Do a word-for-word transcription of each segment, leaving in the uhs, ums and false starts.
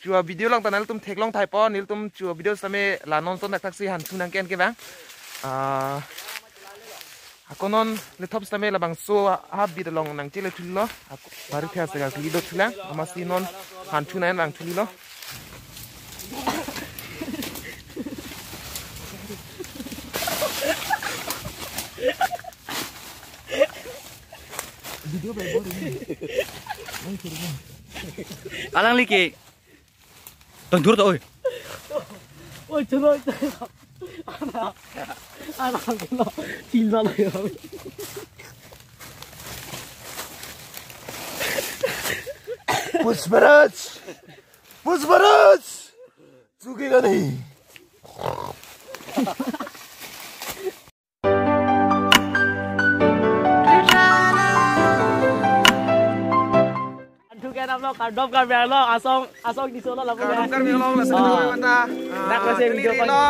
chua video along ta nangtum theklong thaipo, nelitum chua video sitame la non son thakthak si hanthu nangke-en ke bang. Ah, ako non lethop sitame labangso habit along nangchele thulo. Ako bari thia sega kili do thulang. Amatsi non hanthu nang-en vang thulo. Alang liki. Tong dur to, oi. Oi, chalo, chalo. Ana, ana, chalo. Chalo, chalo. Pushparaj! Pushparaj! Chuki ka nahi? Hanthu ke-en aplo, kardom Karbi Anglong, asong, asong di solo lapu. Kardom Karbi Anglong, laso ah. Video mata. Dak ah, lasi kali video ini kan. Lo,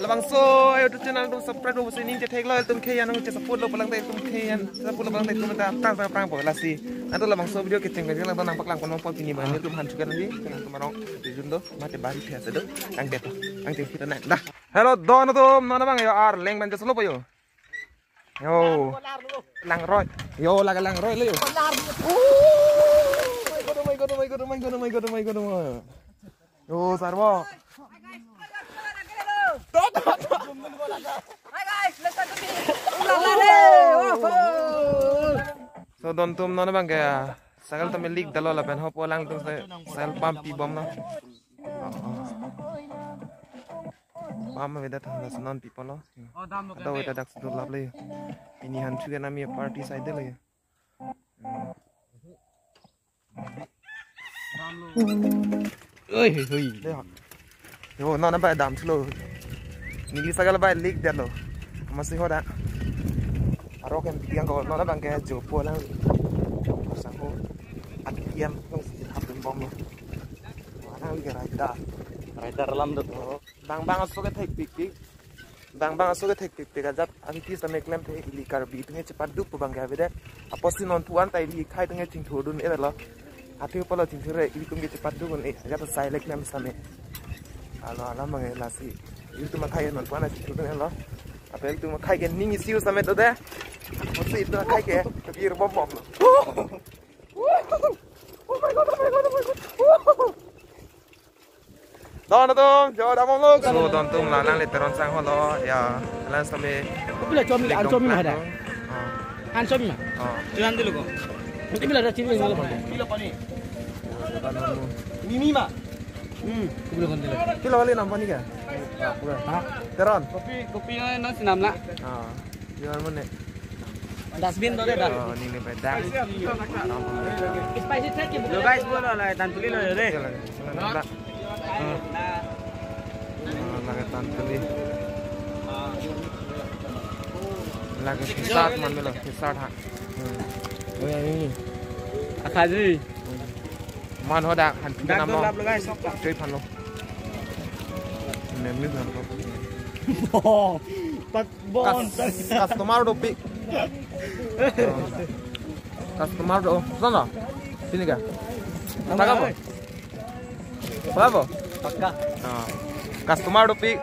labangso YouTube channel atum subscribe lo, sini cek thek lo, atum ke yang cek support lo, palang tai atum ke yang support lo, palang tai atum ta, ta, ta, prang po, lasi. Nantu labangso video kecheng kecheng lang nangpaklang kono po pini bang, atum hanthu ke-en di, atum arong, di jun do, mate bari thia si do, ang det, ang det kita naik, dah. Hello, don atum, non abang yo, ar leng ban ke solo po yo. Yo. Langroi. Yo, lake langroi le yo. Oh my God, oh my God, oh my God, oh my God, oh my God, oh my God, oh my God. Yo, sarbo. Hi guys, let's go to the. So, don atum non abang ke cycle tame leak detlo lapen hopo alangtum cycle pump pibom lo. Oh, oh. Pump avedet, lason pipon lo. Ado avedet, dak si do lap le. Pini hanthu ke-en ami party side lo yo. Oi, hui, hui. Yo, non abang dam thulo. Neli cycle abang leak detlo. Amatsi hadak. Arok em piang ko, non abang ke jopo lang. Jopo sangho. Aki tiam, nung si hap bom lo. Mana lagi rider. Rider lam do. Bang bang aso ke thekpikpik. Bang bang aso ke thekpikpik ajat anti sitame klempe, ili Karbi atum ke chepatduk pu abang ke avedet. Apotsi non pu-an ta ili akhai atum ke chingthurdun-e lo. Athe palo chingthur-e, ilitum ke chepatduk un-e. Ajat sai lek nam sitame. Alo alam abang ke lasi. Ilitum akhai non pu-an chingthurdun-e lo. Apot ilitum akhai ke ning isi-u sitame do de. Apotsi ilitum akhai ke kebir bom bom lo. Oh my God, oh my God, oh my God. Don atum, jo dam bom lo. So, don atum, la nangle Teron sang holo, ya, alang sitame. Kopilo chomi, an chomi ma hada. Oh. An chomi ma. Oh. Chuan dulu ko. Kopilo ada chini ngalo. Kilo pani. Mimi ma. Hmm, kopilo kan dulu. Kilo kali nam pani ke? Ha? Teron. Kopi, kopi na, na sinam la. Ah. Jual mana? Dustbin to deh, dah. Oh, ini nih, dah. Spicy thek ki. Lo guys, bolo la, tantuli lo deh. Iya, lagi. Hmm. Oh, lagi tantuli. Lagi pisat man lo, pisat ha. Hmm. Oh, yang ini. Akaji. Hmm. Man hodak, han dak nam do lo. Lap lo guys, sok. Chui phan lo. Nem ni phan lo. Pat bon. Kas-, customer dopik. Customer do. Sana. Sini ka? Pakai apa? Pakai apa? Pakai. Ah. Customer dopik.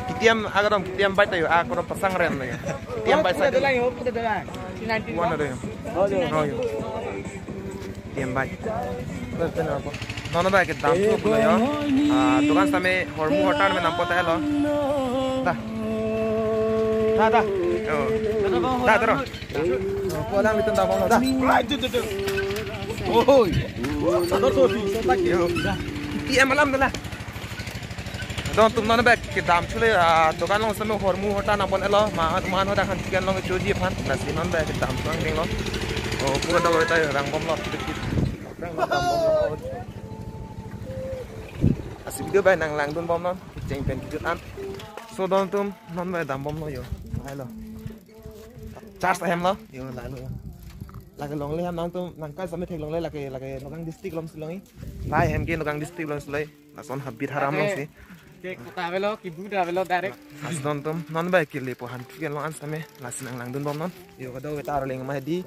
Kitiam agadam, kitiam bai tayo, agadam pasang ren tayo. Kitiam bai sa. Ada lagi, ada lagi. One ada ya. Oh, iya. Oh, iya. Kitiam bai. Betul apa? Nono bai kedam tu pulo yo. Ah, dukan sitame hormu hotan me nampo ta lo. Dah. Dah, dah. Oh. Dah, terus. Oh, pulang itu dam lo dah. Oi. Sadar so, so tak yo. Kitiam alam dah lah. Don atum non bai kedam chule, ah, dukan along sitame hormu hotan abon-e lo, ma, ma hodak han chicken along choji aphan, lasi non bai kedam chule ding lo. Oh, pura dam lo tayo, rang bom lo. Rang bom lo. Lasi video bai nanglangdun bom non, cheng pen kijut an. So don atum, non bai dam bom lo yo. Hai lo. Charge ahem lo. Yo, lalu. Lake longle ham nangtum, nangkai sitame theklongle lake, lake Nagaon district along si longle. Lahai hem ke Nagaon district along si longle. Lason habit haram along si. Ke kota avelo, kibu ta avelo direct. Lasi don atum, non bai kelepo hanthu ke-en along an sitame, lasi nanglangdun bom non. Yo, kadokave ta arleng ma hedi.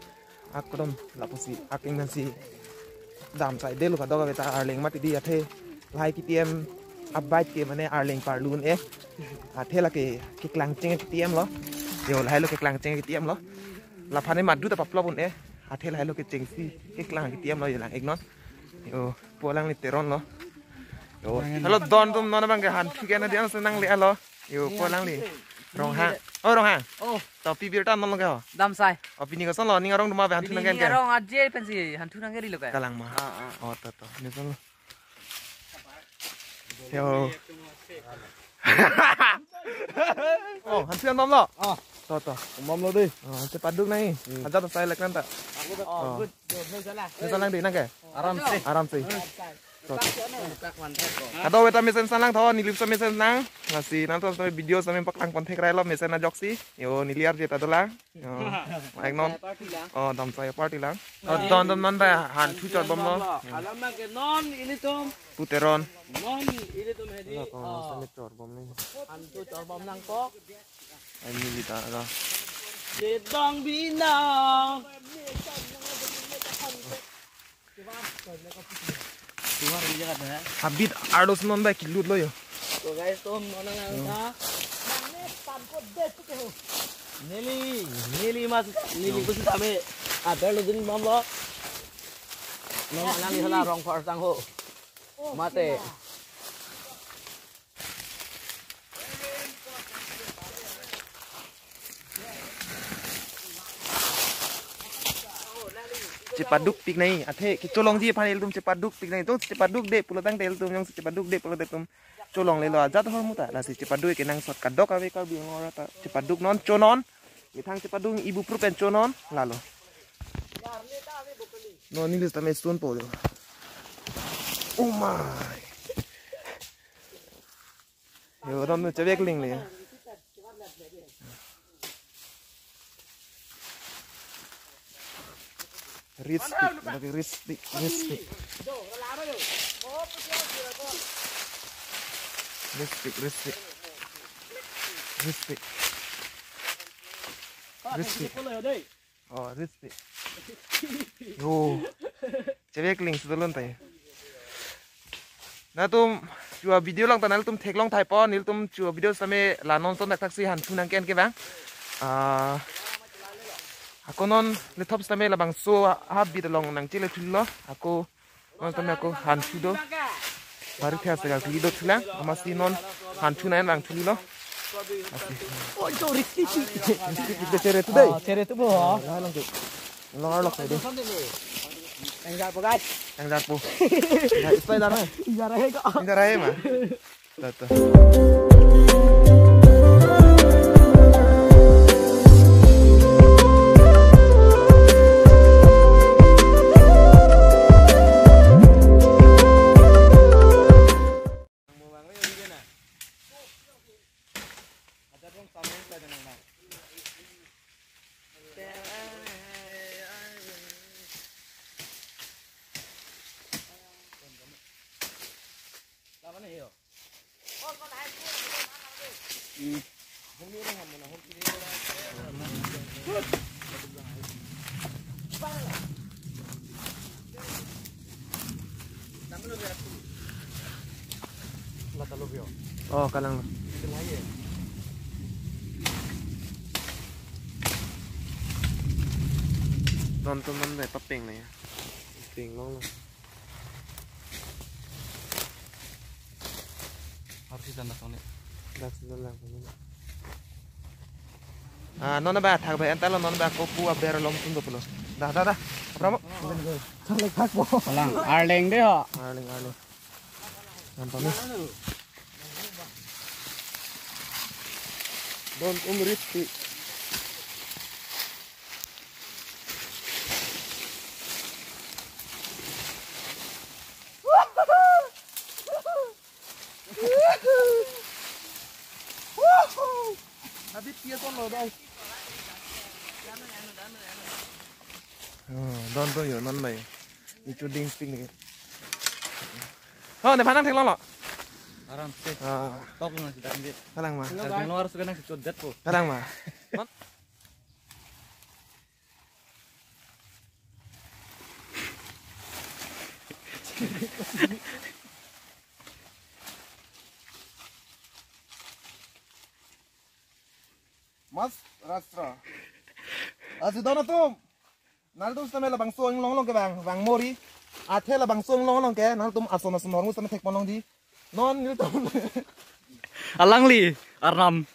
Akdom lapusi aking nang si. Dam sai delu kadokave ta Arleng mati di athe. Lahai K T M abike ke mane Arleng parlun eh. Athe lake keklang cheng K T M lo. Yo lahai lo keklang cheng K T M lo. Laphan ne madu ta paplop un eh. Athe lahai lo kechengsi keklang K T M lo yo lang-iknon. Yo pu alangli Teron lo. Yo halo don atum non abang ke hanthu ke na diang senang le alo. Yo pu alangli. Ronghang. Oh Ronghang. Oh. Topi birta non lo ke ho. Dam sai. Oh pini koson lo ning arong duma be hanthu nang ke. Ning arong aje pensi hanthu nang ke ri lo ke. Kalang ma. Ah, ah. Oh to to. Ni son lo. Yo. Oh, hanthu an bom lo. Ah. To to. Bom lo dei. Oh, chepaduk nai. Hmm. Ajat sai lek nang ta. Oh, good. Good. Ni salang dei nang ke. Aram se. Aram se. To to. Kadokave ta mesen salang tho, neli so mesen nang. Lasi nangtum so video sami paklang pon thek rai lo mesen ajoksi. Yo neli arje ta dolang. Yo. Maik non. Party lang. Oh, dam sai party lang. Oh, don don non ba hanthu chor bom lo. Alam ke non ilitum. Pu Teron. Non ilitum hedi. Lo ko sami chor bom ni. Hanthu chor bom nangkok. Ai neli ta lo. Sedang bina. Habit ardos non ba kilut lo yo. So guys, tum non nang ta. Neli, neli mas, neli kusi tame. Ada lo din bom lo. Non nang hala rong par sang ho. Mate. Chepaduk pik nai, athe kecholongji aphan ilitum chepaduk pik nai, tung chepaduk de pulo tangte ilitum jongsi chepaduk de pulo te tum cholongle lo ajat ahormu ta, lasi chepaduk kenangsot kadokave Karbi Anglong arat ta chepaduk non chonon, methang chepaduk ibu pru pen chonon, lalo. Non neli ta me sun po lo. Oh my. Yo, don nu chevek ling le. Respect, lagi respect, respect. Respect, respect. Respect. Respect. Oh, respect. Yo. Chevek ling sudolon tai. Nangtum chua video lang ta nangtum theklong thai po, nelitum chua video same la non son dak thaksi hanthu nang ke-en ke bang. Ah, ako non lethop same labangso habit along nangchele thulo. Ako non tame ako hanthu do. Bari thia segal thulo thulang. Amatsi non hanthu nang vang thulo. Amatsi. Oh, jo, risky. Risky, risky, chere tu dei. Ah, chere tu bo. Ah, lang tu. Long arlok dei. Enjar po, guys. Enjar po. Enjar, ispai lar hai. Enjar hai ko. Enjar hai ma. Tata. Oh, kalang. Non tu non dei papeng le. Peng long lo. Harus dan datang ni. Dak season lang kami. Ah, non ba thak ba entar lo non ba kopu aber lom sun do pulo. Dah, dah, dah. Apa mo? Saling thak po. Alang, Arleng dei ho. Arleng, Arleng. Nampak ni. Don um risky. Habit pia ton lo dai. Oh, don to yo non mai. Ichu ding ping ni. Oh, nephan nang theklong lo. Aram se. Ah. Tok na si dan bit. Kalang ma. Ar Bangalore suka nang si chodet po. Kalang ma. Non. Mas Rastra. Asidon atum. Nangtum sitame labangso inglong along ke vang, vang mori. Athe labangso inglong along ke nangtum ason ason hormu sitame thekpon longji. Non nelitum alangli arnam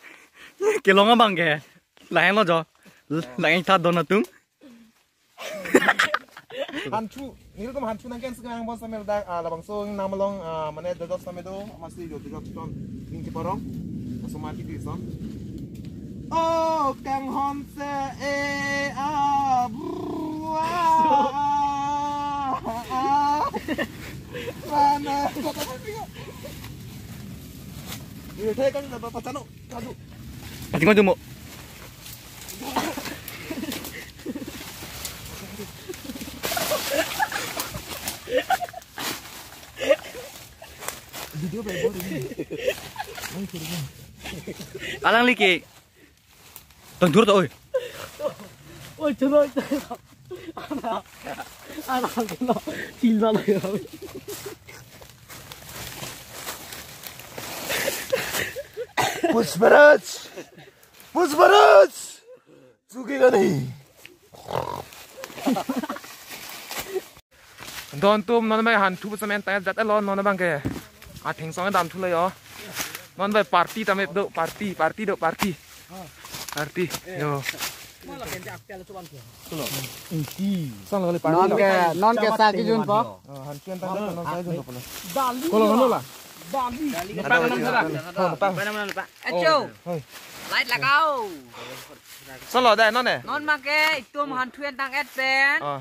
kelong abang ke. Lahenlo jo. Lang-ingtha don atum. Hanthu, nelitum hanthu nangken sekarang bos sitame dak, ah, labangso ingnam along, ah, mane dodot sitame do, masi do dodot ton. Ning keparong. Laso mati di son. Oh, kanghon se e a bru a a a. Mana kota mati ko. Ini teh kan dapat pacano. Aduh. Pati ko jumo. Video bebor ini. Alangli ke. Tang dur to, oi. Oi, choro. Ana, ana, ana, sila na. Pushparaj. Pushparaj. Suki gani. Don atum non abang hanthu sitame entang jat elo non abang ke. Atheng song dam thulo yo. Non abang party tame do party, party do party. Party. Yo. Song lo kali party. Non ke, non ke sa kijun po. Oh, hanthu entang non sa kijun po. Dali. Kolo lo la. Dali. Nepang nam sara. Oh, nepang. Acho. Hoi. Light lagao. Solo dai non e. Non abang ke itum hanthu entang et pen. Oh.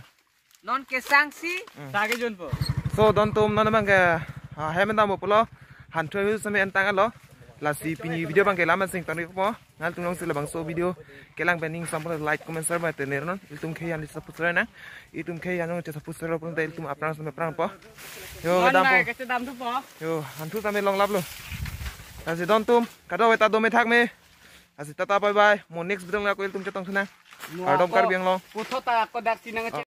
Non kesang si. Hmm. Sa kijun po. So don atum non abang ke, ah, hem entang po pulo. Hanthu sitame entang lo. Lasi pini video abang ke la-an sing tangri po. Nangtum jongsi labangso video kelang pen ning sampun like, comment, share mate ner non. Ilitum khei an di support nang. Ilitum khei an jong support pulote ilitum aphrang sitame aphrang po. Yo, non kedam abang po. Ke sedam tu po. Yo, hanthu sitame longlap lo. Lasi don atum, kado-kave ta dome thakme. Lasi tata bye bye. Mo next video lang ako ilitum chetong thu nang. Mo kardom ako Karbi Anglong. Puthot ta ako dak chinang.